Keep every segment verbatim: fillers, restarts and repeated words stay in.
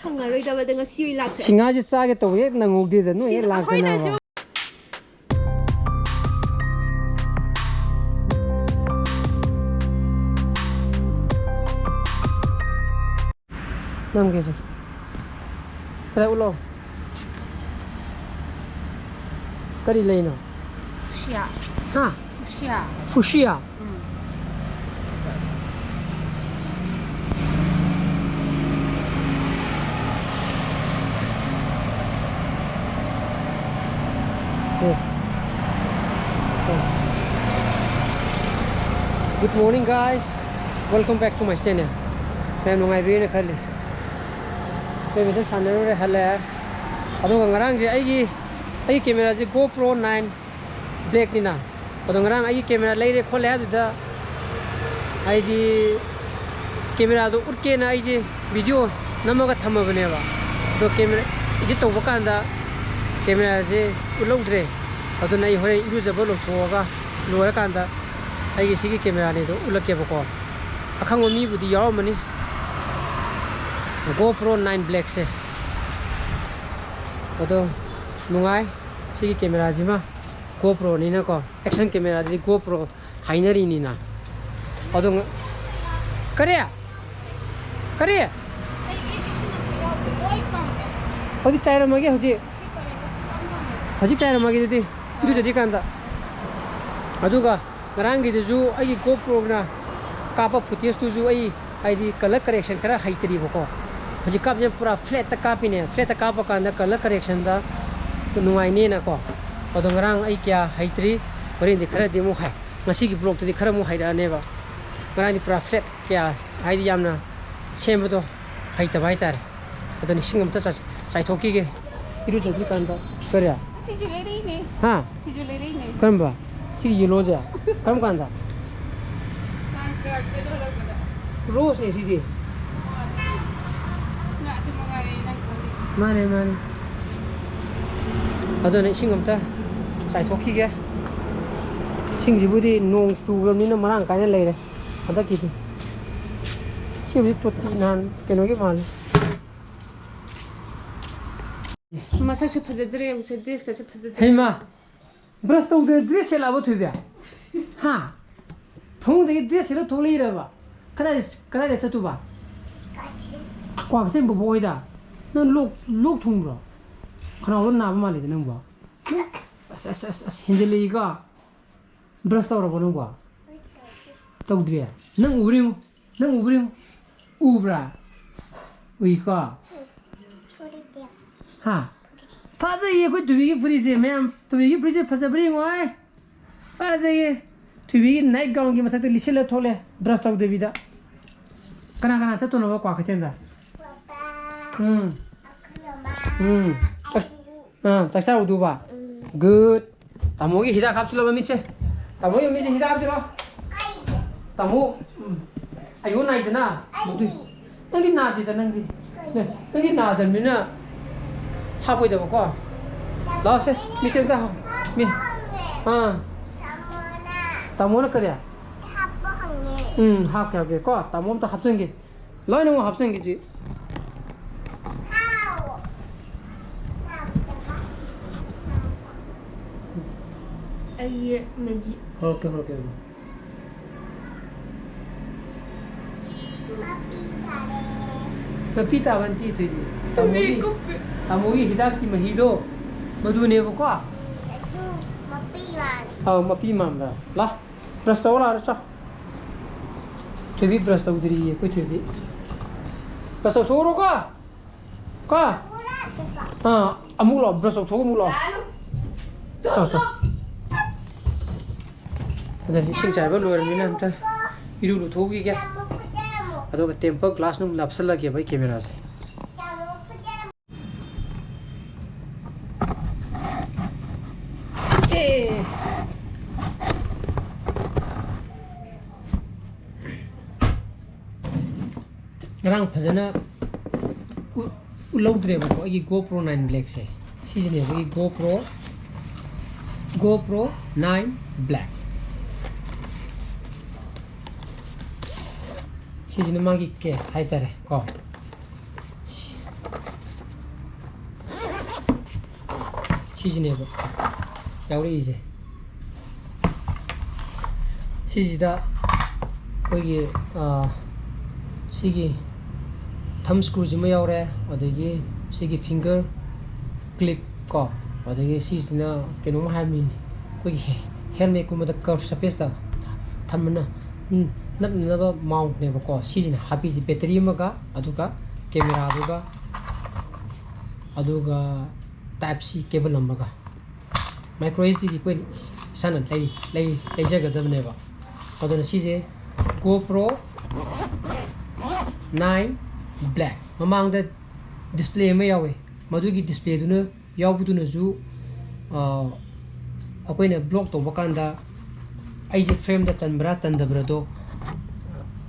ꯁꯪꯉꯔꯣꯏꯗꯕꯗ ꯉꯁꯤ ꯑꯣꯏꯅ ꯂꯥꯛꯈ꯭ꯔꯦ꯫ ꯁꯤꯡꯍꯥꯔꯁꯦ ꯆꯥꯒꯦ ꯇꯧꯕ ꯍꯦꯛ ꯅꯪꯍꯧꯗꯦꯗ, ꯅꯣꯏ ꯍꯦꯛ ꯁꯤꯗ ꯑꯩꯈꯣꯏꯅꯁꯨ ꯂꯥꯛꯇꯅꯕ꯫ ꯅꯝꯒꯦꯁꯦ꯫ ꯈꯔ ꯎꯠꯂꯣ꯫ ꯀꯔꯤ ꯂꯩꯅꯣ? ꯐꯨꯁꯤꯌꯥ꯫ ꯍꯥ? ꯐꯨꯁꯤꯌꯥ꯫ ꯐꯨꯁꯤꯌꯥ? ꯎꯝ꯫ ꯑꯦ꯫ ꯑꯦ꯫ Good morning, guys. Welcome back to my channel. ꯃꯌꯥꯝ ꯅꯨꯡꯉꯥꯏꯕꯤꯔꯦꯅ ꯈꯜꯂꯤ꯫ ꯕꯦꯠꯃꯤꯟꯇꯟ ꯁꯥꯟꯅꯔꯨꯔꯦ, ꯍꯜꯂꯛꯑꯦ꯫ ꯑꯗꯨꯒ ꯉꯔꯥꯡꯁꯦ ꯑꯩꯒꯤ, ꯑꯩꯒꯤ ꯀꯦꯃꯦꯔꯥꯁꯦ GoPro nine Blackꯅꯤꯅ꯫ ꯑꯗꯣ ꯉꯔꯥꯡ ꯑꯩꯒꯤ ꯀꯦꯃꯦꯔꯥ ꯂꯩꯔꯦ ꯈꯣꯠꯂꯦ ꯍꯥꯏꯕꯗꯨꯗ, ꯍꯥꯏꯗꯤ, ꯀꯦꯃꯦꯔꯥꯗꯣ ꯎꯠꯀꯦꯅ ꯑꯩꯁꯦ video ꯅꯝꯃꯒ ꯊꯝꯃꯕꯅꯦꯕ꯫ ꯑꯗꯣ ꯀꯦꯃꯦꯔꯥ edit ꯇꯧꯕ ꯀꯥꯟꯗ ꯀꯦꯃꯦꯔꯥꯁꯦ ꯎꯠꯍꯧꯗ꯭ꯔꯦ꯫ ꯑꯗꯨꯅ ꯑꯩ ꯍꯣꯔꯦꯟ ꯏꯔꯨꯖꯕ ꯂꯧꯊꯣꯛꯑꯒ ꯂꯣꯏꯔꯀꯥꯟꯗ ꯑꯩꯒꯤ ꯁꯤꯒꯤ ꯀꯦꯃꯦꯔꯥꯅꯤꯗꯣ ꯎꯠꯂꯛꯀꯦꯕꯀꯣ꯫ ꯑꯈꯪꯕ ꯃꯤꯕꯨꯗꯤ ꯌꯥꯎꯔꯝꯃꯅꯤ꯫ GoPro nine Blackꯁꯦ꯫ ꯑꯗꯣ ꯅꯨꯡꯉꯥꯏ ꯁꯤꯒꯤ ꯀꯦꯃꯦꯔꯥꯁꯤꯃ꯫ GoProꯅꯤꯅꯀꯣ, action cameraꯗꯗꯤ GoPro ꯍꯥꯏꯅꯔꯤꯅꯤꯅ꯫ ꯑꯗꯣ ꯉ-, ꯀꯔꯤ? ꯀꯔꯤ? ꯍꯧꯖꯤꯛ ꯆꯥꯏꯔꯝꯃꯒꯦ, ꯍꯧꯖꯤꯛ꯫ ꯍꯧꯖꯤꯛ ꯆꯥꯏꯔꯝꯃꯒꯦ ꯑꯗꯨꯗꯤ, ꯏꯔꯨꯖꯗ꯭ꯔꯤꯀꯥꯟꯗ꯫ ꯑꯗꯨꯒ ꯉꯔꯥꯡꯒꯤꯗꯨꯁꯨ ꯑꯩꯒꯤ GoProꯅ ꯀꯥꯞꯄ footageꯇꯨꯁꯨ ꯑꯩ, ꯍꯥꯏꯗꯤ, color correction ꯈꯔ ꯍꯩꯇ꯭ꯔꯤꯕꯀꯣ꯫ ꯍꯧꯖꯤꯛ ꯀꯥꯞꯄꯁꯦ ꯄꯨꯔꯥ flatꯇ ꯀꯥꯞꯄꯤꯅꯦ꯫ Flatꯇ ꯀꯥꯞꯄ ꯀꯥꯟꯗ color correctionꯗ ꯅꯨꯡꯉꯥꯏꯅꯦꯅꯀꯣ꯫ ꯑꯗꯣ ꯉꯔꯥꯡ ꯑꯩ ꯀꯌꯥ ꯍꯩꯇ꯭ꯔꯤ, ꯍꯣꯔꯦꯟꯗꯤ ꯈꯔꯗꯤ ꯑꯃꯨꯛ ꯍꯩ-, ꯉꯁꯤꯒꯤ vlogꯇꯗꯤ ꯈꯔ ꯑꯃꯨꯛ ꯍꯩꯔꯛꯑꯅꯦꯕ꯫ ꯉꯔꯥꯡꯗꯤ ꯄꯨꯔꯥ flat, ꯀꯌꯥ, ꯍꯥꯏꯗꯤ, ꯌꯥꯝꯅ ꯁꯦꯝꯕꯗꯣ ꯍꯩꯇꯕ ꯍꯥꯏꯇꯥꯔꯦ꯫ ꯑꯗꯨꯅ ꯏꯁꯤꯡ ꯑꯝꯇ ꯆꯥꯏ-, ꯆꯥꯏꯊꯣꯛꯈꯤꯒꯦ꯫ ꯏꯔꯨꯖꯗ꯭ꯔꯤꯀꯥꯟꯗ꯫ ꯀꯔꯤ? ꯁꯤꯁꯨ ꯂꯩꯔꯛꯏꯅꯦ꯫ ꯍꯥ? ꯁꯤꯁꯨ ꯂꯩꯔꯛꯏꯅꯦ꯫ ꯀꯔꯝꯕ? ꯁꯤꯒꯤ yellowꯁꯦ? ꯀꯔꯝ ꯀꯥꯟꯗ? ꯅꯍꯥꯟ ꯀ꯭ꯂꯥꯁ ꯆꯠꯂꯨ ꯍꯜꯂꯛꯄꯗ꯫ Roseꯅꯦ ꯁꯤꯗꯤ꯫ ꯅꯪ ꯑꯗꯨ ꯃꯉꯥꯏꯔꯦ ꯅꯪ ꯈꯪꯉꯤꯁꯦ꯫ ꯃꯥꯅꯦ, ꯃꯥꯅꯦ꯫ ꯑꯗꯨꯅ ꯏꯁꯤꯡ ꯑꯝꯇ ꯆꯥꯏꯊꯣꯛꯈꯤꯒꯦ꯫ ꯏꯁꯤꯡꯁꯤꯕꯨꯗꯤ ꯅꯣꯡ ꯆꯨꯈ꯭ꯔꯕꯅꯤꯅ ꯃꯔꯥꯡ ꯀꯥꯏꯅ ꯂꯩꯔꯦ ꯍꯟꯗꯛꯀꯤꯗꯤ꯫ ꯁꯤꯕꯨꯗꯤ ꯇꯣꯇꯤ ꯅꯍꯥꯟ ꯀꯩꯅꯣꯒꯤ ꯃꯥꯜꯂꯦ꯫ ꯃꯁꯛꯁꯦ ꯐꯖꯗ꯭ꯔꯦ, ꯌꯦꯡꯉꯨꯁꯦ, ꯗ꯭ꯔꯦꯁꯀꯁꯦ ꯐꯖꯗ꯭ꯔꯦ꯫ ꯍꯩꯃꯥ! ꯕ꯭ꯔꯁ ꯇꯧꯗꯅ ꯗ꯭ꯔꯦꯁ ꯁꯦꯠꯂꯛꯑꯕ, ꯊꯣꯏꯕꯤ? ꯍꯥ? ꯐꯃꯨꯡꯗꯒꯤ ꯗ꯭ꯔꯦꯁ ꯁꯦꯠꯂ ꯊꯣꯛꯂꯛꯏꯔꯕ? ꯀꯗꯥꯏ, ꯀꯗꯥꯏꯗ ꯆꯠꯇꯨꯕ? ꯀ꯭ꯋꯥꯀꯩꯊꯦꯜ ꯕꯣꯕꯣꯛ ꯍꯣꯏꯗ? ꯅꯪ ꯂꯣꯛ, ꯂꯣꯛ ꯊꯨꯡꯕ꯭ꯔꯣ? ꯈꯅꯥꯎꯗꯣ ꯅꯥꯕ ꯃꯥꯜꯂꯤꯗ ꯅꯪꯕꯣ? ꯑꯁ, ꯑꯁ, ꯑꯁ, ꯑꯁ, ꯍꯦꯟꯖꯜꯂꯛꯏꯀꯣ꯫ ꯕ꯭ꯔꯁ ꯇꯧꯔꯕꯣ ꯅꯪꯕꯣ? ꯇꯧꯗ꯭ꯔꯤ? ꯅꯪ ꯎꯕ꯭ꯔꯥ ꯌꯦꯡꯉꯨ꯫ ꯅꯪ ꯎꯕ꯭ꯔꯥ ꯌꯦꯡꯉꯨ꯫ ꯎꯕ꯭ꯔꯥ? ꯎꯏꯀꯣ? ꯍꯥ? ꯐꯖꯩꯌꯦ ꯑꯩꯈꯣꯏ ꯊꯣꯏꯕꯤꯒꯤ ꯐꯨꯔꯤꯠꯁꯦ, ꯃꯌꯥꯝ꯫ ꯊꯣꯏꯕꯤꯒꯤ ꯐꯨꯔꯤꯠꯁꯦ ꯐꯖꯕ꯭ꯔꯥ ꯌꯦꯡꯉꯣ, ꯑꯥꯏ꯫ ꯐꯖꯩꯌꯦ꯫ ꯊꯣꯏꯕꯤꯒꯤ night gownꯒꯤ ꯃꯊꯛꯇ ꯂꯤꯠꯁꯤꯜꯂ ꯊꯣꯛꯂꯦ, ꯕ꯭ꯔꯁ ꯇꯧꯗꯕꯤꯗ꯫ ꯀꯅꯥ ꯀꯅꯥ ꯆꯠꯇꯣꯏꯅꯣꯕ ꯀ꯭ꯋꯥꯀꯩꯊꯦꯜꯗ? ꯎꯝ꯫ ꯎꯝ꯫ ꯑꯥ, ꯆꯥꯛ ꯆꯥꯔꯨꯗꯨꯕ? ꯎꯝ꯫ Good꯫ ꯇꯥꯃꯣꯒꯤ ꯍꯤꯗꯥꯛ ꯍꯥꯞꯆꯤꯜꯂꯣ ꯃꯃꯤꯠꯁꯦ꯫ ꯇꯥꯃꯣꯒꯤ ꯃꯃꯤꯠꯁꯦ ꯍꯤꯗꯥꯛ ꯍꯥꯞꯆꯤꯜꯂꯣ꯫ ꯇꯥꯃꯣ, ꯎꯝ꯫ ꯑꯌꯣ ꯅꯥꯏꯗꯅ꯫ ꯃꯗꯨꯏ-, ꯅꯪꯗꯤ ꯅꯥꯗꯦꯗ, ꯅꯪꯗꯤ꯫ ꯅꯪꯗꯤ ꯅꯥꯗꯕꯅꯤꯅ ꯍꯥꯞꯄꯣꯏꯗꯕꯀꯣ꯫ ꯂꯥꯛꯑꯣꯁꯦ, ꯃꯤꯠꯁꯦ ꯑꯝꯇ ꯍꯥꯞ-, ꯃꯤ-, ꯑꯥ꯫ ꯇꯥꯃꯣꯅ ꯀꯔꯤ? ꯎꯝ, ꯍꯥꯞꯀꯦ, ꯍꯥꯞꯀꯦ ꯀꯣ꯫ ꯇꯥꯃꯣ ꯑꯝꯇ ꯍꯥꯞꯆꯤꯟꯒꯦ꯫ ꯂꯣꯏꯅꯃꯛ ꯍꯥꯞꯆꯤꯟꯈꯤꯁꯤ꯫ ꯑꯩ ꯃꯦꯒꯤ꯫ ꯍꯧꯔꯛꯀꯦ, ꯍꯧꯔꯛꯀꯦ꯫ ꯃꯄꯤ ꯇꯥꯕ ꯅꯠꯇꯦ, ꯊꯣꯏꯕꯤ꯫ ꯇꯥꯃꯣꯒꯤ, ꯀꯞꯄꯦ꯫ ꯇꯥꯃꯣꯒꯤ ꯍꯤꯗꯥꯛꯀꯤ ꯃꯍꯤꯗꯣ ꯃꯗꯨꯅꯦꯕꯀꯣ꯫ ꯑꯗꯨ ꯃꯄꯤ ꯃꯥꯟ꯫ ꯑꯧ, ꯃꯄꯤ ꯃꯥꯟꯕ꯫ ꯂꯥ꯫ ꯕ꯭ꯔꯁ ꯇꯧꯔ ꯂꯥꯛꯑꯣ, ꯆꯣ꯫ ꯊꯣꯏꯕꯤ ꯕ꯭ꯔꯁ ꯇꯧꯗ꯭ꯔꯤꯌꯦ ꯑꯩꯈꯣꯏ ꯊꯣꯏꯕꯤ꯫ ꯕ꯭ꯔꯁ ꯇꯧꯊꯣꯛꯎꯔꯣꯀꯣ꯫ ꯀꯣ꯫ ꯑꯥ, ꯑꯃꯨꯛ ꯂꯥꯛꯑꯣ, ꯕ꯭ꯔꯁ ꯇꯧꯊꯣꯛꯑꯒ ꯑꯃꯨꯛ ꯂꯥꯛꯑꯣ꯫ ꯆꯣ, ꯆꯣ꯫ ꯑꯗ ꯏꯁꯤꯡ ꯆꯥꯏꯕ ꯂꯣꯏꯔꯕꯅꯤꯅ ꯑꯝꯇ ꯏꯔꯨ ꯂꯨꯊꯣꯛꯎꯈꯤꯒꯦ꯫ ꯑꯗꯨꯒ tempered glass ꯅꯨꯡ ꯅꯞꯁꯜꯂꯒꯦꯕ ꯑꯩ cameraꯁꯦ꯫ ꯑꯦ꯫ ꯉꯔꯥꯡ ꯐꯖꯅ ꯎ-, ꯎꯠꯍꯧꯗ꯭ꯔꯦꯕꯀꯣ, ꯑꯩꯒꯤ GoPro nine Blackꯁꯦ꯫ ꯁꯤꯁꯤꯅꯦꯕ ꯑꯩꯒꯤ GoPro, GoPro nine Black꯫ ꯁꯤꯁꯤꯅ ꯃꯥꯒꯤ case ꯍꯥꯏꯇꯥꯔꯦ ꯀꯣ꯫ ꯁꯤꯁꯤꯅꯦꯕ ꯌꯥꯎꯔꯛꯏꯁꯦ꯫ ꯁꯤꯁꯤꯗ ꯑꯩꯈꯣꯏꯒꯤ, ꯑ, ꯁꯤꯒꯤ thumb screw ꯁꯤꯃ ꯌꯥꯎꯔꯦ, ꯑꯗꯒꯤ ꯁꯤꯒꯤ finger clip ꯀꯣ, ꯑꯗꯒꯤ ꯁꯤꯁꯤꯅ ꯀꯩꯅꯣꯝ ꯍꯥꯏꯕꯅꯤꯅꯦ, ꯑꯩꯈꯣꯏꯒꯤ ꯍꯦ-, helmet ꯀꯨꯝꯕꯗ curve surface ꯇ ꯊꯝꯕꯅ, ꯎꯝ, ꯅꯞꯅꯅꯕ mount ꯅꯦꯕꯀꯣ꯫ ꯁꯤꯁꯤꯅ ꯍꯥꯞꯄꯤꯁꯦ, battery ꯑꯃꯒ, ꯑꯗꯨꯒ camera ꯗꯨꯒ, ꯑꯗꯨꯒ type C cable ꯑꯃꯒ꯫ Micro S D ꯗꯤ ꯑꯩꯈꯣꯏ ꯏꯁꯥꯅ ꯂꯩ-, ꯂꯩ-, ꯂꯩꯖꯒꯗꯕꯅꯦꯕ꯫ ꯑꯗꯨꯅ ꯁꯤꯁꯦ GoPro nine Black꯫ ꯃꯃꯥꯡꯗ display ꯑꯃ ꯌꯥꯎꯋꯦ, ꯃꯗꯨꯒꯤ display ꯗꯨꯅ, ꯌꯥꯎꯕꯗꯨꯅꯁꯨ, ꯑ, ꯑꯩꯈꯣꯏꯅ vlog ꯇꯧꯕ ꯀꯥꯟꯗ ꯑꯩꯁꯦ frame ꯗ ꯆꯟꯕ꯭ꯔꯥ ꯆꯟꯗꯕ꯭ꯔꯥꯗꯣ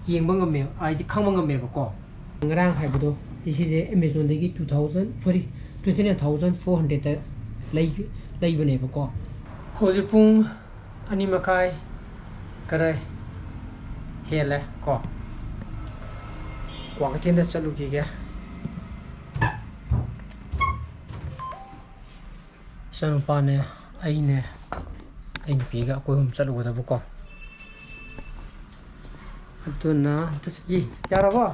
ꯌꯦꯡꯕ ꯉꯝꯃꯦ, ꯍꯥꯏꯗꯤ ꯈꯪꯕ ꯉꯝꯃꯦꯕꯀꯣ꯫ ꯉꯔꯥꯡ ꯍꯥꯏꯕꯗꯣ, ꯁꯤꯁꯦ Amazon ꯗꯒꯤ two thousand, sorry, twenty nine thousand four hundred ꯇ ꯂꯩ-, ꯂꯩꯕꯅꯦꯕꯀꯣ꯫ ꯍꯧꯖꯤꯛ ꯄꯨꯡ ꯑꯅꯤ ꯃꯈꯥꯏ ꯈꯔ ꯍꯦꯜꯂꯦ ꯀꯣ꯫ ꯀ꯭ꯋꯥꯀꯩꯊꯦꯜꯗ ꯆꯠꯂꯨꯈꯤꯒꯦ꯫ ꯏꯆꯥꯅꯨꯄꯥꯅꯦ, ꯑꯩꯅꯦ, ꯑꯩ ꯅꯨꯄꯤꯒ ꯑꯩꯈꯣꯏ ꯑꯍꯨꯝ ꯆꯠꯂꯨꯒꯗꯕꯀꯣ꯫ ꯑꯗꯨꯅ ꯑꯝꯇ ꯆꯠ-, ꯏ, ꯌꯥꯔꯕꯣ?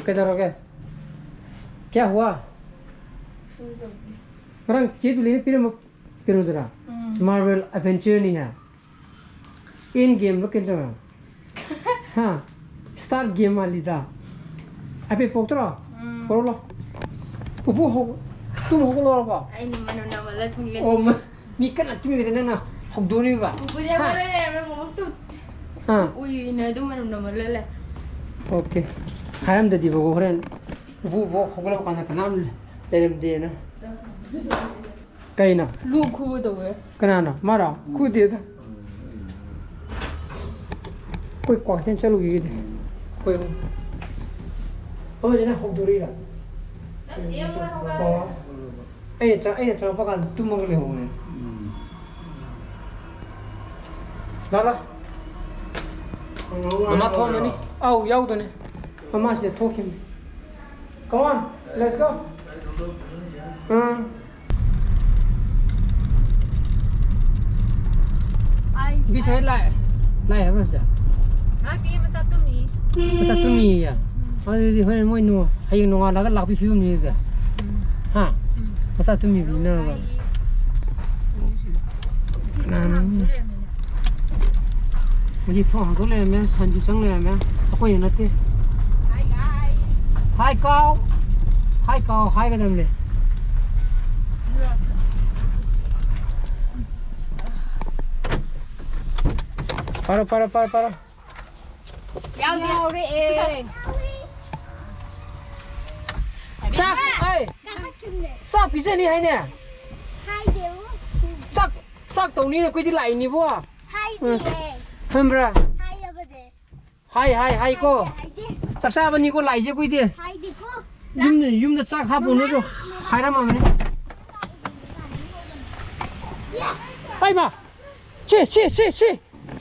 ꯀꯩꯗꯧꯔꯒꯦ? ꯀꯌꯥ ꯍꯨꯋꯥ? ꯉꯔꯥꯡ ꯆꯦ ꯗꯨꯂꯤꯅ ꯄꯤꯔꯝꯕ ꯀꯩꯅꯣꯗꯨꯔꯥ? ꯎꯝ꯫ Marvel Adventure ꯅꯤ ꯍꯥꯏ꯫ End game ꯂꯣ ꯀꯩꯅꯣ? ꯍꯥ? Start game ꯃꯥꯜꯂꯤꯗ꯫ ꯍꯥꯏꯐꯦꯠ ꯄꯣꯛꯇ꯭ꯔꯣ? ꯎꯝ꯫ ꯄꯣꯔꯛꯂꯣ꯫ ꯄꯨꯄꯨ ꯍꯧ-, ꯇꯨꯝ ꯍꯧꯒꯠꯂꯛꯂꯕꯣ? ꯑꯩꯅ ꯃꯅꯝ ꯅꯝꯍꯜꯂ ꯊꯣꯡꯂꯦ꯫ ꯑꯣ, ꯃ-, ꯃꯤ ꯀꯟꯅ ꯇꯨꯝꯃꯤꯉꯩꯗ ꯅꯪꯅ ꯍꯧꯗꯣꯔꯤꯕ? ꯄꯨꯄꯨꯗꯤ ꯍꯥ? ꯍꯧꯒꯠꯂ ꯂꯩꯔꯝꯃꯦ, ꯃꯕꯨꯛꯇꯨ ꯑꯥ꯫ ꯎꯏꯅ ꯑꯗꯨꯝ ꯃꯅꯝ ꯅꯝꯍꯜꯂ ꯂꯩ꯫ Okay꯫ ꯍꯥꯏꯔꯝꯗꯗꯤꯕꯀꯣ, ꯍꯣꯔꯦꯟ ꯄꯨꯄꯨ ꯍꯧꯒꯠꯂꯛꯄ ꯀꯥꯟꯗ ꯀꯅꯥꯝ ꯂꯩꯔꯝꯗꯦꯅ꯫ ꯀꯩꯅꯣ? ꯂꯣꯛ ꯈꯨꯕ ꯇꯧꯋꯦ꯫ ꯀꯅꯥꯅꯣ? ꯃꯥꯔꯣ? ꯈꯨꯗꯦꯗ꯫ ꯑꯩꯈꯣꯏ ꯀ꯭ꯋꯥꯀꯩꯊꯦꯜ ꯆꯠꯂꯨꯈꯤꯒꯦꯗꯤ꯫ ꯑꯩꯈꯣꯏ ꯑꯍꯨꯝ꯫ ꯑꯃꯁꯤꯅ ꯍꯧꯗꯣꯔꯛꯏꯔꯥ? ꯅꯠꯇꯦ, ꯃꯣꯏ ꯍꯧꯒꯠꯂꯦ꯫ ꯑꯣ꯫ ꯑꯩꯅ ꯆꯪ-, ꯑꯩꯅ ꯆꯪꯉꯛꯄ ꯀꯥꯟꯗ ꯇꯨꯝꯃꯒ ꯂꯩꯍꯧꯕꯅꯦ꯫ ꯂꯥ, ꯂꯥ꯫ ꯃꯃꯥ ꯊꯣꯛꯑꯝꯃꯅꯤ꯫ ꯑꯧ, ꯌꯥꯎꯗꯣꯏꯅꯦ꯫ ꯃꯃꯥ ꯁꯤꯗ ꯊꯣꯛꯈꯤꯕꯅꯤ꯫ Come on, let's go. ꯑꯥ꯫ ꯅꯨꯄꯤ ꯁ꯭ꯋꯥꯏ ꯂꯥꯛꯑꯦ꯫ ꯂꯥꯛꯑꯦ ꯍꯥꯏꯕ꯭ꯔꯣ ꯁꯤꯗ? ꯂꯥꯛꯇꯦ, ꯃꯆꯥ ꯇꯨꯝꯃꯤ꯫ ꯃꯆꯥ ꯇꯨꯝꯃꯤꯌꯦ? ꯎꯝ꯫ ꯑꯗꯨꯗꯤ ꯍꯣꯔꯦꯟ ꯃꯣꯏ ꯅꯣꯡ-, ꯍꯌꯦꯡ ꯅꯣꯡꯉꯥꯜꯂꯒ ꯂꯥꯛꯄꯒꯤ ꯐꯤꯕꯝꯅꯤ ꯑꯗꯨꯗꯤ꯫ ꯎꯝ꯫ ꯍꯥ? ꯎꯝ꯫ ꯃꯆꯥ ꯇꯨꯝꯃꯤꯕꯅꯤꯅ꯫ ꯇꯥꯏꯌꯦ꯫ ꯀꯅꯥꯅꯣ? ꯉꯁꯤ ꯊꯣꯡ ꯍꯥꯡꯗꯣꯛ ꯂꯩꯔꯝꯃꯦ, ꯁꯟꯁꯨ ꯆꯪ ꯂꯩꯔꯝꯃꯦ꯫ ꯑꯩꯈꯣꯏꯅ ꯅꯠꯇꯦ꯫ ꯍꯥꯏ ꯀꯥꯎ꯫ ꯍꯥꯏ ꯀꯥꯎ ꯍꯥꯏꯒꯗꯕꯅꯦ꯫ ꯄꯥꯔꯣ, ꯄꯥꯔꯣ, ꯄꯥꯔꯣ, ꯄꯥꯔꯣ꯫ ꯌꯥꯎꯗꯦ꯫ ꯌꯥꯎꯔꯛꯑꯦ꯫ ꯆꯥꯛ, ꯑꯩ, ꯆꯥꯛ ꯄꯤꯖꯅꯤ ꯍꯥꯏꯅꯦ꯫ ꯍꯥꯏꯗꯦꯕꯨ꯫ ꯆꯥꯛ, ꯆꯥꯛ ꯇꯧꯅꯤꯅ ꯑꯩꯈꯣꯏꯗꯤ ꯂꯥꯛꯏꯅꯤꯕꯣ꯫ ꯍꯥꯏꯗꯤꯌꯦ꯫ ꯈꯪꯕ꯭ꯔꯥ? ꯍꯥꯏꯔꯕꯅꯦ꯫ ꯍꯥꯏ, ꯍꯥꯏ, ꯍꯥꯏꯀꯣ꯫ ꯍꯥꯏꯗꯦ꯫ ꯆꯥꯛ ꯆꯥꯕꯅꯤꯀꯣ ꯂꯥꯛꯏꯁꯦ ꯑꯩꯈꯣꯏꯗꯤ꯫ ꯍꯥꯏꯗꯦꯀꯣ꯫ ꯌꯨꯝꯗ, ꯌꯨꯝꯗ ꯆꯥꯛ ꯍꯥꯞꯄꯨꯅꯁꯨ ꯍꯥꯏꯔꯝꯃꯕꯅꯤ꯫ ꯍꯥꯏꯃ! ꯁꯤ, ꯁꯤ, ꯁꯤ, ꯁꯤ,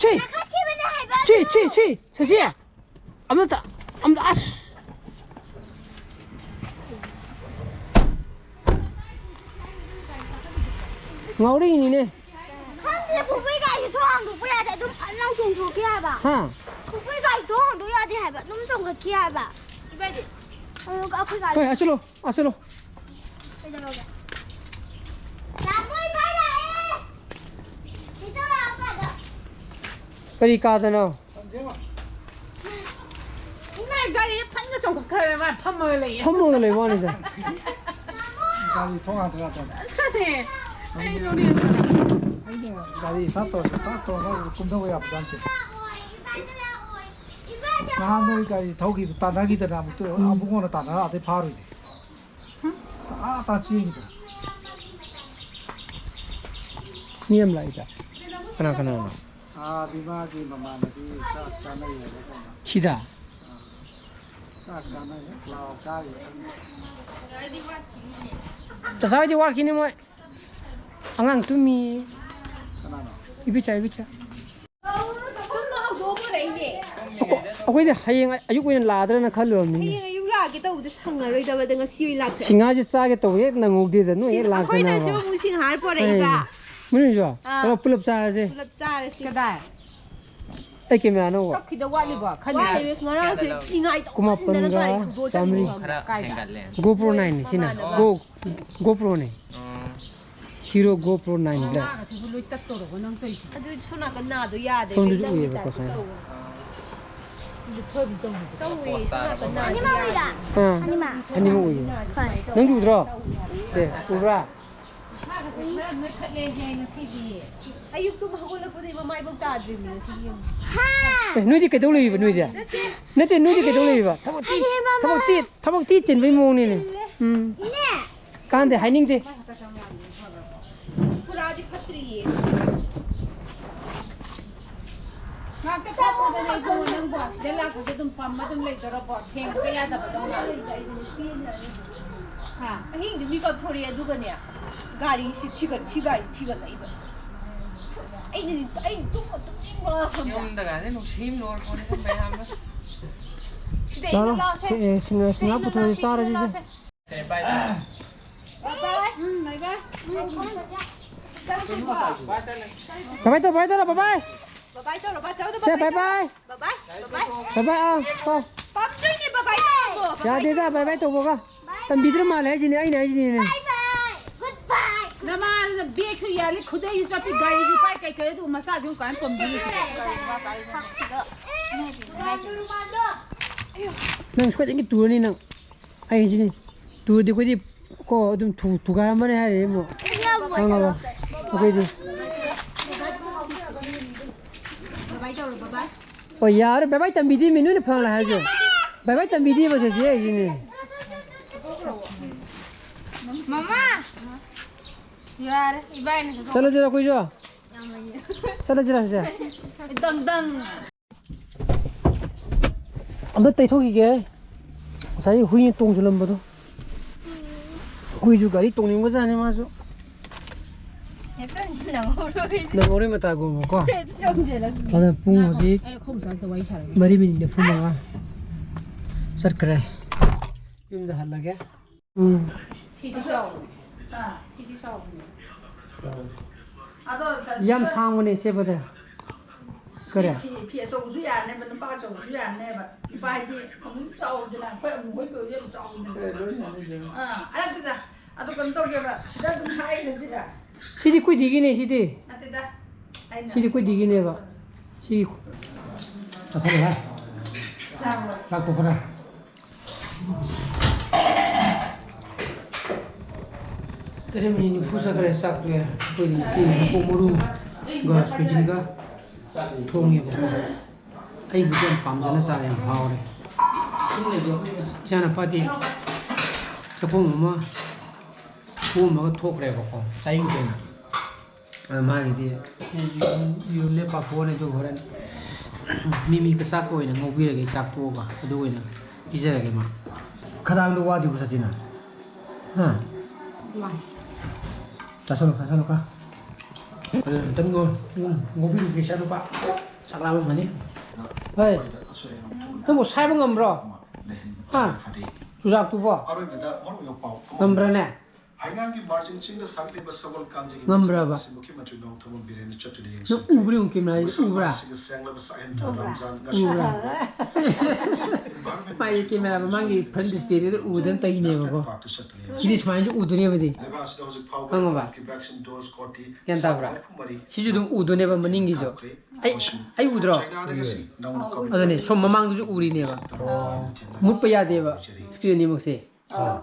ꯁꯤ! ꯀꯥꯈꯠꯈꯤꯕꯅꯦ ꯍꯥꯏꯕ ꯁꯤ, ꯑꯗꯨ꯫ ꯁꯤ, ꯁꯤ! ꯁꯤꯁꯤ! ꯑꯃꯇ, ꯑꯃꯇ, ꯑꯁ! ꯉꯥꯎꯔꯛꯏꯅꯤꯅꯦ꯫ ꯈꯪꯗꯦ, ꯄꯨꯄꯨꯒꯤ ꯒꯥꯔꯤꯁꯦ ꯊꯣꯡ ꯍꯥꯡꯗꯣꯛꯄ ꯌꯥꯗꯦ, ꯑꯗꯨꯝ ꯐꯠ ꯂꯥꯎ ꯆꯣꯡꯊꯣꯛꯈꯤ ꯍꯥꯏꯕ꯫ ꯍꯥ? ꯄꯨꯄꯨꯒꯤ ꯒꯥꯔꯤ ꯊꯣꯡ ꯍꯥꯡꯗꯣꯛ ꯌꯥꯗꯦ ꯍꯥꯏꯕ, ꯑꯗꯨꯝ ꯆꯣꯡꯈꯠꯈꯤ ꯍꯥꯏꯕ꯫ ꯑꯗꯨꯒ ꯑꯩꯈꯣꯏ ꯒꯥꯔꯤ ꯍꯣꯏ, ꯑꯁꯤꯂꯣ, ꯑꯁꯤꯂꯣ꯫ ꯀꯩꯗꯧꯔꯒꯦ? ꯂꯥꯃꯣꯏ ꯚꯥꯏ ꯂꯥꯛꯑꯦ! ꯁꯤ ꯆꯠꯂꯣ, ꯑꯥꯗ꯫ ꯀꯔꯤ ꯀꯥꯗꯅꯣ? ꯏꯃꯥ, ꯒꯥꯔꯤꯗ ꯐꯟꯒ ꯆꯣꯡꯈꯠꯈ꯭ꯔꯦ, ꯃꯥ ꯐꯝꯃꯒ ꯂꯩꯌꯦ꯫ ꯐꯝꯃꯒ ꯂꯩꯕ ꯋꯥꯅꯤꯗ꯫ ꯒꯥꯔꯤ ꯊꯣꯡ ꯍꯥꯡꯗꯣꯛ ꯌꯥꯗꯕ꯫ ꯑꯗꯨꯅꯦ, ꯑꯩ ꯅꯣꯛꯅꯤꯡꯉꯦ꯫ ꯑꯩꯅ ꯒꯥꯔꯤ ꯏꯁꯇꯥꯔꯠ ꯇꯧꯔꯁꯨ ꯇꯥꯛ ꯇꯧꯔꯒ ꯀꯨꯝꯊꯧꯕ ꯌꯥꯕꯖꯥꯠ ꯅꯠꯇꯦ꯫ ꯅꯍꯥꯟ ꯅꯣꯏ ꯒꯥꯔꯤ ꯊꯧꯈꯤꯕ ꯇꯥꯟꯅꯈꯤꯗꯅ ꯑꯃꯨꯛꯇ ꯑꯕꯨꯡꯉꯣꯅ ꯇꯥꯟꯅꯔ ꯑꯥꯗꯩ ꯐꯥꯔꯨꯏꯅꯦ꯫ ꯑꯥ ꯇꯥ ꯆꯦꯟꯈꯤꯗꯅ꯫ ꯃꯤ ꯌꯥꯝ ꯂꯥꯛꯏꯗ꯫ ꯀꯅꯥ ꯀꯅꯥꯅꯣ? ꯑꯥ, ꯕꯤꯃꯥꯒꯤ ꯃꯃꯥꯟꯅꯕꯤ ꯆꯥꯛ ꯆꯥꯅꯩꯌꯦꯕ ꯀꯩꯅꯣ꯫ ꯁꯤꯗ? ꯑꯥ꯫ ꯆꯥꯛ ꯆꯥꯅꯩꯌꯦ, ꯄ꯭ꯂꯥꯎ ꯆꯥꯔꯤꯌꯦ꯫ ꯆꯆꯥ ꯍꯣꯏꯗꯤ ꯋꯥꯠꯈꯤꯅꯤ ꯃꯣꯏ꯫ ꯑꯉꯥꯡ ꯇꯨꯝꯃꯤ꯫ ꯀꯅꯥꯅꯣ? ꯏꯕꯤꯆꯥ, ꯏꯕꯤꯆꯥ꯫ ꯇꯨꯝꯕ ꯍꯧꯗꯣꯛꯑꯝꯃꯣ ꯂꯩꯅꯦ꯫ ꯑꯩꯈꯣꯏꯗꯤ ꯍꯌꯦꯡ ꯑꯌꯨꯛ ꯑꯣꯏꯅ ꯂꯥꯛꯑꯗ꯭ꯔꯅ ꯈꯜꯂꯨꯔꯕꯅꯤꯅꯦ꯫ ꯍꯌꯦꯡ ꯑꯌꯨꯛ ꯂꯥꯛꯀꯦ ꯇꯧꯕꯗ ꯁꯪꯉꯔꯣꯏꯗꯕꯗ ꯉꯁꯤ ꯑꯣꯏꯅ ꯂꯥꯛꯈ꯭ꯔꯦ꯫ ꯁꯤꯡꯍꯥꯔꯁꯦ ꯆꯥꯒꯦ ꯇꯧꯕ ꯍꯦꯛ ꯅꯪꯍꯧꯗꯦꯗ ꯅꯣꯏ ꯍꯦꯛ ꯁꯤꯡ-, ꯑꯩꯈꯣꯏꯅꯁꯨ ꯂꯥꯛꯇꯅꯕ꯫ ꯑꯃꯨꯛ ꯁꯤꯡꯍꯥꯔ ꯄꯣꯔꯛꯏꯕ꯫ ꯑꯩ ꯃꯅꯨꯡꯁꯨ? ꯑꯥ꯫ ꯑꯣ, ꯄꯨꯂꯞ ꯆꯥꯔꯁꯦ꯫ ꯄꯨꯂꯞ ꯆꯥꯔꯁꯤ꯫ ꯀꯗꯥꯏ? ꯑꯩ ꯀꯦꯃꯦꯔꯥ ꯑꯅꯧꯕ꯫ ꯀꯛꯈꯤꯗꯧ ꯋꯥꯠꯂꯤꯕꯣ? ꯈꯜꯂꯤ꯫ ꯋꯥꯠꯂꯤꯕꯁ ꯉꯔꯥꯡꯁꯨ ꯐꯤꯉꯥꯏ ꯇꯧꯃꯟꯗꯅ ꯀꯨꯟꯃꯥꯄꯟꯒ ꯒꯥꯔꯤ ꯊꯧꯗꯣꯛꯑ ꯆꯥꯝꯃꯔꯤ꯫ ꯆꯠꯂꯤꯅꯤ ꯈꯪꯕ꯭ꯔꯥ? ꯈꯔ ꯀꯥꯏꯗ? ꯍꯦꯟꯒꯠꯂꯦ꯫ GoPro ꯅꯥꯏꯟꯅꯤ ꯁꯤꯅ꯫ ꯃꯃꯥꯟꯅꯕ꯫ Go-, GoProꯅꯤ꯫ ꯎꯝ꯫ Hero GoPro nine Black꯫ ꯉꯥꯒꯁꯤꯕꯨ ꯂꯣꯏ ꯇꯠꯇꯧꯔꯕꯣ ꯅꯪ ꯇꯧꯔꯤꯁꯦ? ꯑꯗꯨ ꯁꯣꯝ ꯅꯥꯀꯟ ꯅꯥꯗꯣ ꯌꯥꯗꯦ꯫ ꯁꯣꯝꯗꯁꯨ ꯅꯪꯒꯤ ꯎꯏꯌꯦꯕꯀꯣ, type ꯁꯨꯃꯥꯏꯅ꯫ ꯇꯧꯋꯦ꯫ ꯇꯧꯋꯦ, ꯁꯣꯝ ꯅꯥꯀꯟ ꯅꯥꯗꯣ ꯑꯅꯤꯃꯛ ꯎꯏꯔꯥ? ꯌꯥꯗꯦ꯫ ꯑꯥ, ꯑꯅꯤꯃꯛ? ꯑꯅꯤꯃꯛ ꯎꯏꯌꯦ꯫ ꯍꯣꯏ꯫ ꯅꯪꯁꯨ ꯎꯗ꯭ꯔꯣ? ꯁꯦ, ꯎꯕ꯭ꯔꯥ? ꯏꯁꯥꯒꯁꯦ ꯈꯔ ꯅꯣꯏꯈꯠꯂꯦꯍꯦ ꯉꯁꯤꯗꯤ꯫ ꯑꯌꯨꯛ ꯇꯨꯝ ꯍꯧꯒꯠꯂꯛꯄꯗꯩ ꯃꯃꯥꯏꯐꯥꯎ ꯇꯥꯗ꯭ꯔꯤꯕꯅꯤ ꯉꯁꯤ ꯌꯦꯡꯉꯨ꯫ ꯍꯥ! ꯑꯦ, ꯅꯣꯏꯗꯤ ꯀꯩꯗꯧ ꯂꯩꯔꯤꯕ ꯅꯣꯏꯗꯤ? ꯅꯠꯇꯦ꯫ ꯅꯠꯇꯦ, ꯅꯣꯏꯗꯤ ꯀꯩꯗꯧ ꯂꯩꯔꯤꯕ? ꯊꯕꯛ ꯊꯤ, ꯑꯩꯗꯤ ꯃꯃꯥ ꯊꯕꯛ ꯊꯤ, ꯊꯕꯛ ꯊꯤ ꯆꯤꯟꯕꯩ ꯃꯑꯣꯡꯅꯤꯅꯦ꯫ ꯆꯤꯜꯂꯦ꯫ ꯎꯝ꯫ ꯏꯅꯦ! ꯀꯥꯟꯗꯦ, ꯍꯥꯏꯅꯤꯡꯗꯦ꯫ ꯄꯨꯔꯥꯗꯤ ꯐꯠꯇ꯭ꯔꯤꯌꯦ꯫ ꯉꯥꯛꯇ ꯐꯝꯃꯨꯗꯅ ꯏꯕꯨꯡꯉꯣ, ꯅꯪꯕꯣ ꯁꯤꯗ ꯂꯥꯛꯄꯁꯦ ꯑꯗꯨꯝ ꯐꯝꯃ ꯑꯗꯨꯝ ꯂꯩꯗꯣꯔꯕꯣ? ꯊꯦꯡꯕ ꯌꯥꯗꯕꯗꯧꯅ꯫ ꯍꯥ? ꯑꯍꯤꯡꯗꯤ ꯃꯤ ꯀꯞꯊꯣꯔꯛꯑꯦ ꯑꯗꯨꯒꯅꯦ, ꯒꯥꯔꯤ ꯁꯤ ꯊꯤꯒꯠ-, ꯁꯤ ꯒꯥꯔꯤ ꯊꯤꯒꯠꯂꯛꯏꯕ꯫ ꯑꯩꯅ, ꯑꯩ ꯇꯨꯝꯕ ꯇꯨꯝꯅꯤꯡꯕ ꯈꯪꯕ꯭ꯔꯥ? ꯌꯨꯝꯗꯒꯗꯤ ꯅꯨꯡꯁꯤ ꯑꯃ ꯂꯣꯏꯔꯛꯄꯅꯤꯗ ꯃꯌꯥꯝꯅ꯫ ꯁꯤꯗ ꯂꯥꯛꯑꯣ, ꯂꯥꯛꯑꯣ, ꯁꯤ, ꯑꯦ, ꯁꯤꯡꯒ-, ꯁꯤꯡꯒꯥ ꯄꯨꯊꯣꯛꯑꯁꯤ, ꯆꯥꯔꯁꯤ ꯁꯦ꯫ ꯕꯥꯏ ꯕꯥꯏ꯫ ꯎꯝ, ꯕꯥꯏ ꯕꯥꯏ꯫ ꯎꯝ꯫ ꯕꯥꯏ ꯕꯥꯏ ꯇꯧꯔꯣ, ꯕꯥꯏ ꯇꯧꯔꯣ, ꯕꯥꯏ ꯕꯥꯏ꯫ ꯕꯥꯏ ꯕꯥꯏ ꯇꯧꯔꯣ, ꯕꯥꯏ ꯆꯥꯎꯗ ꯁꯦ, ꯕꯥꯏ ꯕꯥꯏ ꯕꯥꯏ꯫ ꯇꯧꯔꯣ꯫ ꯕꯥꯏ ꯕꯥꯏ꯫ ꯕꯥꯏ ꯕꯥꯏ, ꯑꯥ, ꯀꯣ꯫ ꯄꯥꯝꯗꯣꯏꯅꯦ ꯕꯥꯏ ꯕꯥꯏ ꯇꯧꯕ꯫ ꯌꯥꯗꯦꯗ, ꯕꯥꯏ ꯕꯥꯏ ꯇꯧꯕꯒ꯫ ꯇꯝꯕꯤꯗ꯭ꯔ ꯃꯥꯜꯂꯦ ꯍꯥꯏꯁꯤꯅꯦ, ꯑꯩꯅ ꯍꯥꯏꯁꯤꯅꯦ꯫ ꯕꯥꯏ ꯕꯥꯏ꯫ Goodbye꯫ ꯅꯃꯥꯅ ꯕꯦꯒꯁꯨ ꯌꯥꯜꯂꯤ, ꯈꯨꯗꯩꯁꯨ ꯆꯞꯄꯤ, ꯒꯥꯔꯤꯁꯨ ꯄꯥꯏ, ꯀꯩ ꯀꯩ ꯑꯗꯨ ꯃꯆꯥꯁꯨ ꯀꯃꯥꯏꯅ ꯄꯝꯕꯤꯔꯤꯁꯤ? ꯅꯪ ꯁꯣꯏꯗꯅꯒꯤ ꯇꯨꯔꯅꯤ ꯅꯪ꯫ ꯑꯩ ꯍꯥꯏꯁꯤꯅꯤ꯫ ꯇꯨꯔꯗꯤ ꯑꯩꯈꯣꯏꯗꯤ ꯀꯣ ꯑꯗꯨꯝ ꯊꯨ-, ꯊꯨꯒꯥꯏꯔꯝꯕꯅꯤ ꯍꯥꯏꯔꯦ ꯏꯕꯨꯡꯉꯣ꯫ ꯈꯪꯉꯕ? ꯑꯩꯈꯣꯏꯗꯤ꯫ ꯕꯥꯏ ꯕꯥꯏ ꯇꯧꯔꯣ, ꯕꯥꯏ ꯕꯥꯏ꯫ ꯑꯣ, ꯌꯥꯔꯦ, ꯕꯥꯏ ꯕꯥꯏ ꯇꯝꯕꯤꯗꯦꯃꯤ, ꯅꯣꯏꯅ ꯐꯪꯂꯦ ꯍꯥꯏꯁꯦ꯫ ꯕꯥꯏ ꯕꯥꯏ ꯇꯝꯕꯤꯗꯦꯕ ꯁꯦ, ꯁꯦ, ꯑꯩꯁꯤꯅꯦ꯫ ꯃꯃꯥ! ꯌꯥꯔꯦ, ꯏꯕꯥꯏꯅ ꯆꯠꯂꯁꯤꯔ ꯑꯩꯈꯣꯏꯁꯨ? ꯆꯠꯂꯁꯤꯔ ꯁꯦ? ꯗꯪ ꯗꯪ꯫ ꯑꯝꯇ ꯇꯩꯊꯣꯛꯈꯤꯒꯦ꯫ ꯉꯁꯥꯏ ꯍꯨꯏꯅ ꯇꯣꯡꯁꯤꯜꯂꯝꯕꯗꯣ꯫ ꯍꯨꯏꯁꯨ ꯒꯥꯔꯤ ꯇꯣꯡꯅꯤꯡꯕꯖꯥꯠꯅꯤ ꯃꯥꯁꯨ꯫ ꯍꯦꯛꯇ ꯅꯪꯍꯧꯔꯣꯏ꯫ ꯅꯪꯍꯧꯔꯣꯏ ꯃꯇꯥꯒꯨꯝꯕꯀꯣ꯫ ꯍꯦꯛꯇ ꯆꯣꯡꯁꯤꯜꯂꯛꯄꯤ꯫ ꯑꯗ ꯄꯨꯡ ꯍꯧꯖꯤꯛ ꯑꯩ ꯑꯩꯈꯣꯏ ꯃꯆꯥꯗ ꯋꯥꯔꯤ ꯁꯥꯔꯒꯦ꯫ ꯃꯔꯤ ꯃꯤꯅꯤꯠ ꯅꯤꯐꯨ ꯃꯉꯥ ꯆꯠꯈ꯭ꯔꯦ꯫ ꯌꯨꯝꯗ ꯍꯜꯂꯒꯦ꯫ ꯎꯝ꯫ ꯐꯤꯗꯤ ꯆꯥꯎꯕꯅꯦ꯫ ꯐꯤꯗꯤ ꯆꯥꯎꯕꯅꯦ꯫ ꯑꯗꯣ ꯁ- ꯌꯥꯝ ꯁꯤꯗ ꯁꯥꯡꯕꯅꯦ ꯁꯦꯕꯗ꯫ ꯀꯔꯤ? ꯐꯤ, ꯐꯤ ꯑꯆꯧꯕꯁꯨ ꯌꯥꯅꯦꯕ, ꯅꯨꯄꯥ ꯑꯆꯧꯕꯁꯨ ꯌꯥꯅꯦꯕ꯫ ꯅꯨꯄꯥ ꯍꯥꯏꯗꯤ ꯑꯃꯨꯛ ꯆꯥꯎꯗꯅ, ꯑꯩꯈꯣꯏ ꯑꯃꯨꯛ ꯍꯣꯏ ꯇꯧꯔꯗꯤ ꯌꯥꯝ ꯆꯥꯎꯗꯅ꯫ ꯑꯦ, ꯂꯣꯏ ꯁꯥꯟꯅꯩ ꯀꯩꯅꯣ꯫ ꯑꯥ, ꯑꯗꯨꯗ, ꯑꯗꯨ ꯀꯩꯅꯣ ꯇꯧꯒꯦꯕ, ꯁꯤꯗ ꯑꯗꯨꯝ ꯍꯥꯏꯈ꯭ꯔꯁꯤꯔ? ꯁꯤꯗꯤ ꯑꯩꯈꯣꯏꯗꯤꯒꯤꯅꯦ ꯁꯤꯗꯤ꯫ ꯅꯠꯇꯦꯗ, ꯑꯩꯅ ꯁꯤꯗꯤ ꯑꯩꯈꯣꯏꯗꯤꯒꯤꯅꯦꯕ꯫ ꯁꯤ ꯆꯥꯛ ꯇꯣꯛꯈ꯭ꯔꯦ꯫ ꯇꯔꯦꯠ ꯃꯤꯅꯤꯠ ꯅꯤꯐꯨ ꯆꯠꯈ꯭ꯔꯦ, ꯆꯥꯛ ꯇꯣꯛꯑꯦ꯫ ꯑꯩꯈꯣꯏꯗꯤ ꯏꯆꯦꯅ ꯃꯀꯣꯛ ꯃꯔꯨꯒ ꯁꯣꯏꯖꯤꯟꯒ ꯊꯣꯡꯉꯦꯕꯀꯣ꯫ ꯑꯩꯕꯨꯗꯤ ꯌꯥꯝ ꯄꯥꯝꯖꯅ ꯆꯥꯔꯦ, ꯌꯥꯝ ꯍꯥꯎꯔꯦ꯫ ꯏꯆꯥꯅꯨꯄꯥꯗꯤ ꯆꯥꯛꯈꯨꯝ ꯑꯃ ꯊꯣꯛꯑꯝꯃꯒ ꯊꯣꯛꯈ꯭ꯔꯦꯕꯀꯣ, ꯆꯥꯛꯌꯦꯡ ꯆꯦꯟꯕ꯫ ꯑꯗ ꯃꯥꯒꯤꯗꯤ ꯌꯨꯝ, ꯌꯨꯝ ꯂꯦꯞ ꯄꯥꯊꯣꯛꯑꯅꯤ, ꯑꯗꯨꯒ ꯍꯣꯔꯦꯟ ꯃꯤꯃꯤꯒ ꯆꯥꯛꯀ ꯑꯣꯏꯅ ꯉꯧꯕꯤꯔꯒꯦ, ꯆꯥꯛ ꯇꯣꯛꯑꯒ ꯑꯗꯨ ꯑꯣꯏꯅ ꯄꯤꯖꯔꯒꯦ ꯃꯥ꯫ ꯈꯗꯥꯡꯗꯣ ꯋꯥꯗ꯭ꯔꯤꯕꯣ ꯁꯆꯤꯟꯅ? ꯍꯥ? ꯋꯥꯏ꯫ ꯆꯥꯁꯜꯂꯨ, ꯆꯥꯁꯜꯂꯨ ꯈꯔ꯫ ꯑꯗꯨ ꯑꯝꯇꯪ ꯉꯧ-, ꯉꯧꯕꯤꯔꯨꯒꯦ ꯏꯆꯥꯅꯨꯄꯥ꯫ ꯆꯥꯛ ꯂꯥꯝꯃꯝꯃꯅꯤ꯫ ꯍꯣꯏ꯫ ꯅꯪꯕꯨ ꯁꯥꯏꯕ ꯉꯝꯕ꯭ꯔꯣ? ꯍꯥ? ꯆꯨꯖꯥꯛꯇꯨꯕꯣ? ꯉꯝꯕ꯭ꯔꯅꯦ? ꯍꯩꯉꯥꯡꯒꯤ ꯃꯥꯔꯖꯤꯡ ꯆꯤꯡꯗ ꯁꯥꯠꯂꯤꯕ ꯁꯒꯣꯜ ꯀꯥꯡꯖꯩꯒꯤ ꯉꯝꯕ꯭ꯔꯕ? ꯃꯇꯨꯡ ꯑꯁꯤ ꯃꯨꯈ꯭ꯌ ꯃꯟꯇ꯭ꯔꯤ ꯅꯣꯡꯊꯣꯝꯕꯝ ꯕꯤꯔꯦꯟꯅ ꯆꯠꯇꯨꯅ ꯅꯪ ꯌꯦꯡꯁꯤꯟꯈꯤ꯫ ꯎꯕ꯭ꯔꯥ ꯌꯦꯡꯉꯨ ꯀꯦꯃꯦꯔꯥꯁꯦ? ꯎꯕ꯭ꯔꯥ? ꯃꯁꯥꯁꯤꯒ ꯁꯦꯡꯂꯕ ꯁꯛꯍꯦꯟ ꯊꯧꯗꯥꯝ ꯎꯕ꯭ꯔꯥ? ꯖꯥꯟ ꯉꯁꯤ ꯎꯕ꯭ꯔꯥ? ꯃꯥꯒꯤ ꯀꯦꯃꯦꯔꯥ ꯃꯃꯥꯡꯒꯤ front displayꯗꯨꯗ ꯎꯗꯅ ꯇꯧꯔꯤꯅꯦꯕꯀꯣ꯫ ꯄꯥꯛꯇ ꯆꯠꯇꯨꯅ ꯌꯦꯡꯁꯤꯟꯈꯤ꯫ ꯁꯤꯗꯤ ꯁꯨꯃꯥꯏꯅꯁꯨ ꯎꯗꯣꯏꯅꯦꯕꯗꯤ꯫ ꯂꯩꯕꯥꯛ ꯑꯁꯤꯗ ꯍꯧꯖꯤꯛ ꯐꯥꯎꯕ ꯈꯪꯉꯕ? ꯀꯣꯚꯤꯗꯀꯤ vaccine dose ꯀꯣꯇꯤ ꯒ꯭ꯌꯥꯟ ꯇꯥꯕ꯭ꯔꯥ? ꯁꯤꯁꯨ ꯑꯗꯨꯝ ꯎꯗꯣꯏꯅꯦꯕ ꯃꯅꯤꯡꯒꯤꯁꯨ꯫ ꯑꯩ, ꯑꯩ ꯎꯗ꯭ꯔꯣ? ꯆꯥꯏꯅꯥꯗ ꯉꯁꯤ ꯅꯧꯅ ꯀꯣꯚꯤꯗ ꯑꯗꯨꯅꯦ, ꯁꯣꯝ ꯃꯃꯥꯡꯗꯁꯨ ꯎꯔꯤꯅꯦꯕ꯫ ꯑꯣ꯫ ꯃꯨꯠꯄ ꯌꯥꯗꯦꯕ screen ꯑꯅꯤꯃꯛꯁꯦ꯫ ꯑꯥ꯫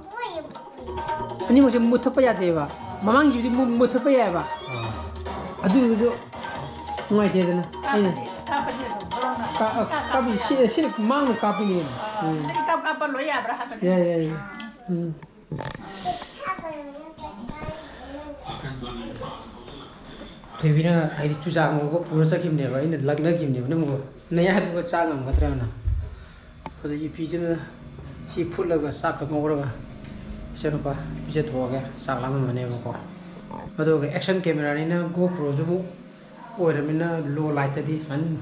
ꯑꯅꯤꯃꯛꯁꯦ ꯃꯨꯠꯊꯠꯄ ꯌꯥꯗꯦꯕ꯫ ꯃꯃꯥꯡꯒꯤꯁꯤꯗꯤ ꯃꯨ-, ꯃꯨꯠꯊꯠꯄ ꯌꯥꯏꯑꯕ꯫ ꯑꯥ꯫ ꯑꯗꯨꯗꯨꯁꯨ ꯅꯨꯡꯉꯥꯏꯇꯦꯗꯅ꯫ ꯑꯩꯅ ꯀꯥꯞꯄꯗꯤ ꯑꯗꯨꯝ ꯕ꯭ꯔꯣꯅ ꯀꯥ-, ꯑ, ꯀꯥꯞꯄꯤ, ꯁꯤ, ꯁꯤꯅ ꯃꯥꯡꯅ ꯀꯥꯞꯄꯤꯅꯦ꯫ ꯑꯥ, ꯎꯝ꯫ ꯑꯗꯩ ꯀꯥꯞ ꯀꯥꯞꯄ ꯂꯣꯏ ꯌꯥꯕ꯭ꯔꯥ ꯍꯥꯏꯕꯅꯤ꯫ ꯌꯥꯏ, ꯌꯥꯏ, ꯌꯥꯏ꯫ ꯎꯝ꯫ ꯊꯣꯏꯕꯤꯅ ꯍꯥꯏꯗꯤ ꯆꯨꯖꯥꯛ ꯉꯧꯕ ꯄꯨꯔ ꯆꯠꯈꯤꯕꯅꯦꯕ, ꯑꯩꯅ ꯂꯛꯅꯈꯤꯕꯅꯦꯕ, "ꯅꯪꯕꯨ ꯅꯌꯥꯗꯨꯒ ꯆꯥ ꯉꯝꯒꯗ꯭ꯔꯅ?" ꯑꯗꯒꯤ ꯐꯤꯁꯤꯅ ꯁꯤ ꯐꯨꯠꯂꯒ ꯆꯥꯛꯀ ꯉꯧꯔꯒ ꯏꯆꯥꯅꯨꯄꯥ ꯄꯤꯖꯊꯣꯛꯑꯒꯦ, ꯆꯥꯛ ꯂꯥꯝꯃꯝꯃꯅꯦꯕꯀꯣ꯫ ꯑꯗꯨꯒ action cameraꯅꯤꯅ GoProꯁꯨ ꯑꯃꯨꯛ ꯑꯣꯏꯔꯕꯅꯤꯅ low lightꯇꯗꯤ ꯁꯨꯃꯥꯏꯅ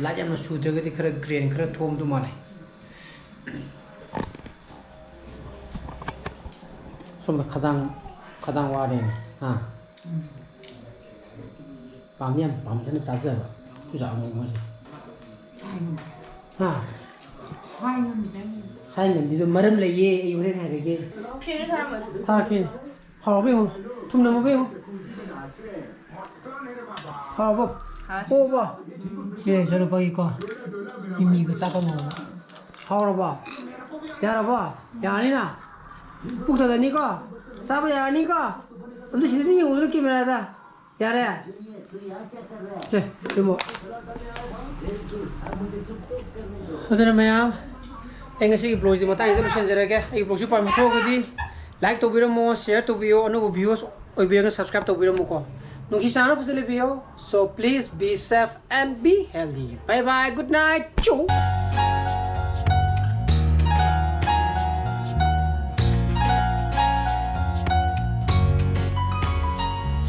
light ꯌꯥꯝꯅ ꯆꯨꯗ꯭ꯔꯒꯗꯤ ꯈꯔ grain ꯈꯔ ꯊꯣꯛꯑꯝꯗꯧ ꯃꯥꯜꯂꯦ꯫ ꯁꯣꯝꯗ ꯈꯗꯥꯡ, ꯈꯗꯥꯡ ꯋꯥꯔꯦꯅꯦ꯫ ꯑꯥ꯫ ꯄꯥꯝꯗꯤ ꯌꯥꯝ ꯄꯥꯝꯖꯅ ꯆꯥꯖꯕ ꯆꯨꯖꯥꯛ ꯑꯉꯧꯕꯁꯦ꯫ ꯆꯥꯏ ꯉꯝꯗꯦ꯫ ꯍꯥ? ꯆꯥꯏ ꯉꯝꯗꯦ꯫ ꯁꯥꯏ ꯉꯝꯕꯤꯗꯣ ꯃꯔꯝ ꯂꯩꯌꯦ, ꯑꯩ ꯍꯣꯔꯦꯟ ꯍꯥꯏꯔꯒꯦ꯫ ꯐꯤꯔ ꯁꯥꯔꯝꯃꯅꯤ꯫ ꯊꯥꯔꯛꯀꯦꯅꯦ꯫ ꯍꯥꯎꯕ ꯌꯦꯡꯉꯣ꯫ ꯊꯨꯝꯅꯝꯃꯕ ꯌꯦꯡꯉꯣ꯫ ꯍꯥꯎꯕ꯫ ꯍꯥꯎ꯫ ꯑꯣꯕ꯫ ꯁꯦ, ꯏꯆꯥꯅꯨꯄꯥꯒꯤꯀꯣ꯫ ꯃꯤꯃꯤꯒ ꯆꯥꯛꯀ ꯉꯧꯕ꯫ ꯍꯥꯎꯔꯕꯣ? ꯌꯥꯔꯕꯣ? ꯌꯥꯔꯅꯤꯅ? ꯄꯨꯛ ꯊꯜꯂꯅꯤꯀꯣ? ꯆꯥꯕ ꯌꯥꯔꯅꯤꯀꯣ? ꯑꯝꯇ ꯁꯤꯗ ꯃꯤ ꯌꯦꯡꯉꯨꯗꯅ ꯀꯦꯃꯦꯔꯥꯗ꯫ ꯌꯥꯔꯦ? ꯁꯦ, ꯁꯤꯃꯨꯛ꯫ ꯑꯗꯨꯅ ꯃꯌꯥꯝ, ꯑꯩ ꯉꯁꯤꯒꯤ vlogꯁꯤ ꯃꯇꯥꯡꯁꯤꯗ ꯂꯣꯏꯁꯤꯟꯖꯔꯒꯦ꯫ ꯑꯩꯒꯤ vlogꯁꯤ ꯄꯥꯝꯕꯤꯊꯣꯛꯑꯒꯗꯤ like ꯇꯧꯕꯤꯔꯝꯃꯣ, share ꯇꯧꯕꯤꯌꯣ, ꯑꯅꯧꯕ viewers ꯑꯣꯏꯕꯤꯔꯒꯅ subscribe ꯇꯧꯕꯤꯔꯝꯃꯨꯀꯣ꯫ ꯅꯨꯡꯁꯤ ꯆꯥꯟꯅ ꯐꯖꯅ ꯂꯩꯕꯤꯌꯣ꯫ So please be safe and be healthy. Bye bye, good night. ꯆꯨ꯫